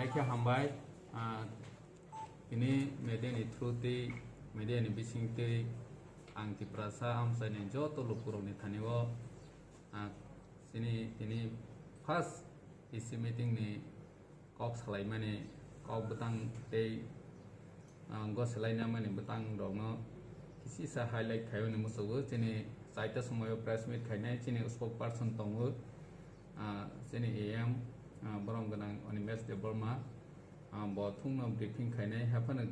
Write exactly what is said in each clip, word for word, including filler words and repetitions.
Khe hambai, ah, tini media ni through twi, media ni bising twi ang Tiprasa amchaini joto lukurokni thani o, ah, chini tini first E C meeting ni kok salaimani, kok bwtang tei, ah, go salainamani bwtang rokno kisisa highlight khaio hinwi muchungo. Chini chaita somoio press meet khainai chini spokesperson tongo, ah, chini A M, ah, borom gwnang Animesh Debbarma, ah, bo thungno briefing khainai, haphano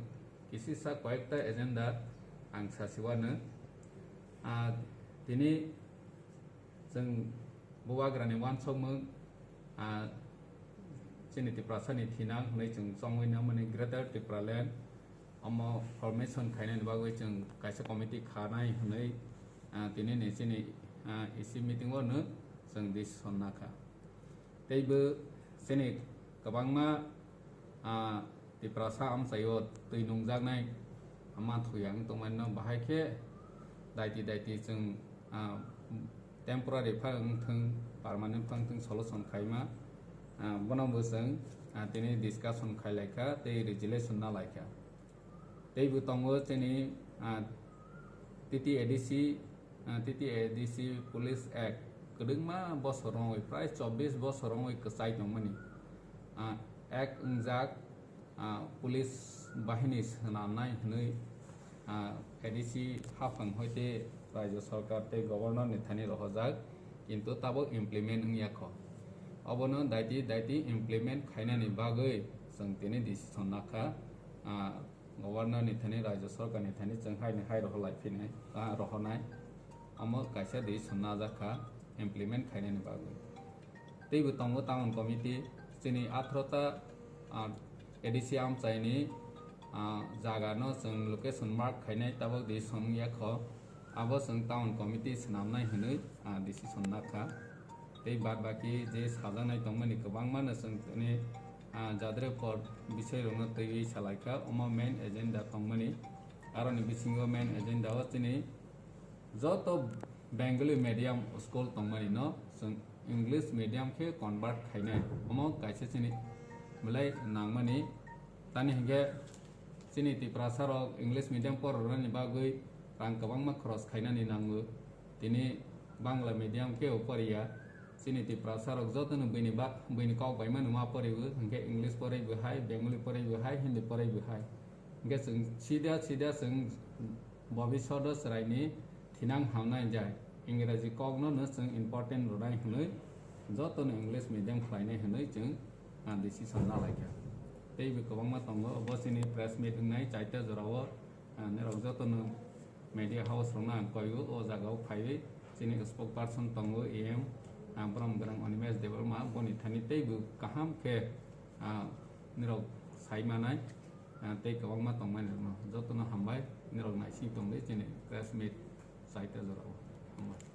kisisa koyekta agenda ang sasiwano. Ah, tini chwng bubagrani uansukmung, ah, chini Tiprasani thinang hwnwi chwng chongwi nangmani Greater Tipraland omo formation khainani bagwi chwng kaisa committee khanai hwnwi, ah, tinini chini, ah, E C meeting o no chwng decision nakha. Teibo chini kwbangma, ah, Tiprasa amchaio twi nungjaknai manthoya wng tongmani no bahai khe daiti daiti chwng, ah, temporary pha wng thwng, permanent pha wng thwng solution khaima, ah, bono bo chwng, ah, tini discussion khai laikha tei resolution na laikha. Teibo tongo chini, ah, T T A D C, ah, T T A D C Police Act kwdwngma bosor wngwi, prai chobbish bosor wngwi kwchai tongmani, ah, Act wngjak, ah, police bahini swnamnai hwnwi, ah, A D C haphang hoite Rajya Sarkar tei Governor ni thani rohorjak, kintu tabuk implement wngya kho. Obono daiti daiti implement khainani bagwi chwng tini decision nakha, ah, Governor ni thani, Rajya Sarkar ni thani chwng hai ni hai rohor lai phinai, ah, rohornai. Omo kaisa decision najak kha implement khainani bagwi. Teibo tongo Town Committee, chini atharo ta, ah, A D C amchaini, ah, jaga no chwng location mark khainai tabuk decision wngya kho. Abo chwng Town Committee swnamnai hwnwi, ah, decision nakha. Tei bad baki je sajaknai tongmani kwbangma no chwng tini, ah, jadre por bisai rokno twiwi salaikha, omo main agenda tongmani. Aroni bisingo main agenda o chini joto Bengali medium school tongmani no chwng English medium khe convert khainai, omo kaisa chini belai nangmani. Tani hinkhe chini Tiprasa rok English medium porornani bagwi rang kwbangma khorok khainani nango. Tini Bangla medium khe o poriya. Chini Tiprasa rok jotono buini ba, buini kok bai mano ma poribo, hinkhe English poribo hai, Bengali poribo hai, Hindi poribo hai. Hinkhe chwng sida sida chwng bobishodo chwraini thinang hamnai jai. Ingraji kokno no chwng important rwnai hwnwi jotono English medium khlainai hwnwi chwng, ah, decision nalaikha. Teibo kwbangma tongo, bo chini press meet wngnai chaita jorao, ah, norok jotono media house rokno ang koiwi o jagao phaiwi chini spokesperson tongo A M, ah, borom gwnang Animesh Debbarma, boni thani teibo kaham khe, ah, norok sai manai, ah, tei kwbangma tongmani rokno jotono hambai, norok naising tongdi chini press meet chaita jorao. Hambai.